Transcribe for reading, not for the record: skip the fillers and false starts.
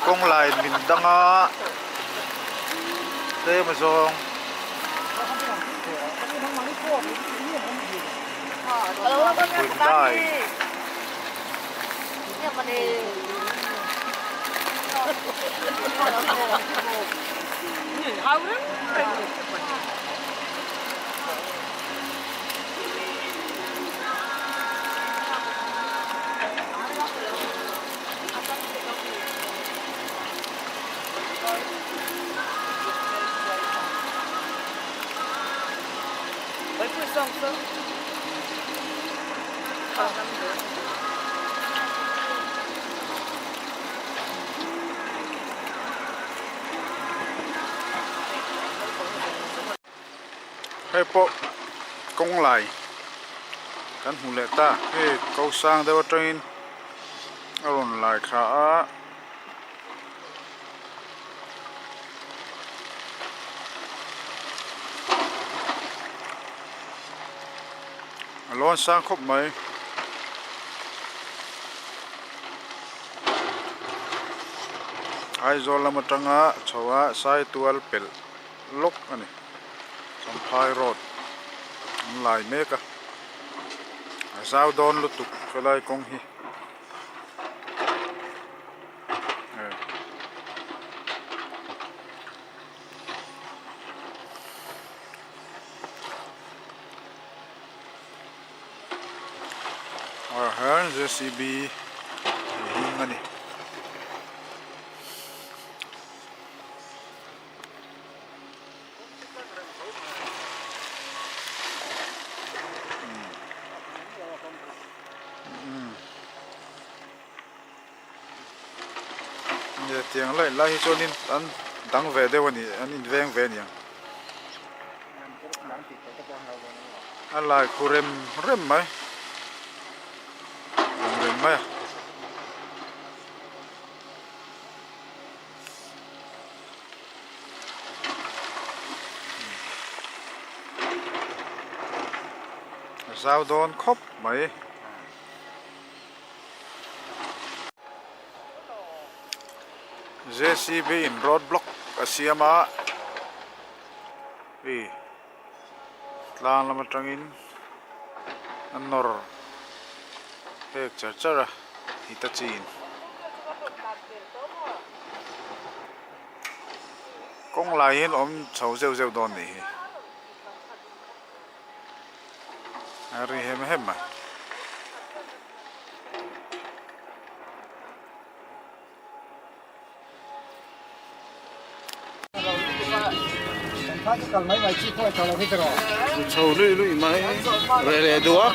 Kawng lai min dang a tlem a zawng. Hyundai. Hei pawh kawng lai kan hmu leh ta hei ko sang deuh atangin a rawn lai thla a. A lawn sang khawp mai. Aizawl lam atanga chho a Saitual pelh lawk a ni. Champhai road an lai mek a a zau dawn lutuk helai kawng hi. Ah hian jcb hming a ni. Tiang lai lai hi chuanin an dang ve deuh a ni an inveng ve a ni ang a lai khu rem rem mai rem rem mai a. A zau dawn khawp mai. Jcb in road block a siam a hei tlang lam atangin a nawr phek char char a hitachi in kawng lai hian awm chho zeuh zeuh dawn nih hi. A ri hem hem a. Chho lui lui mai reh leh duh a.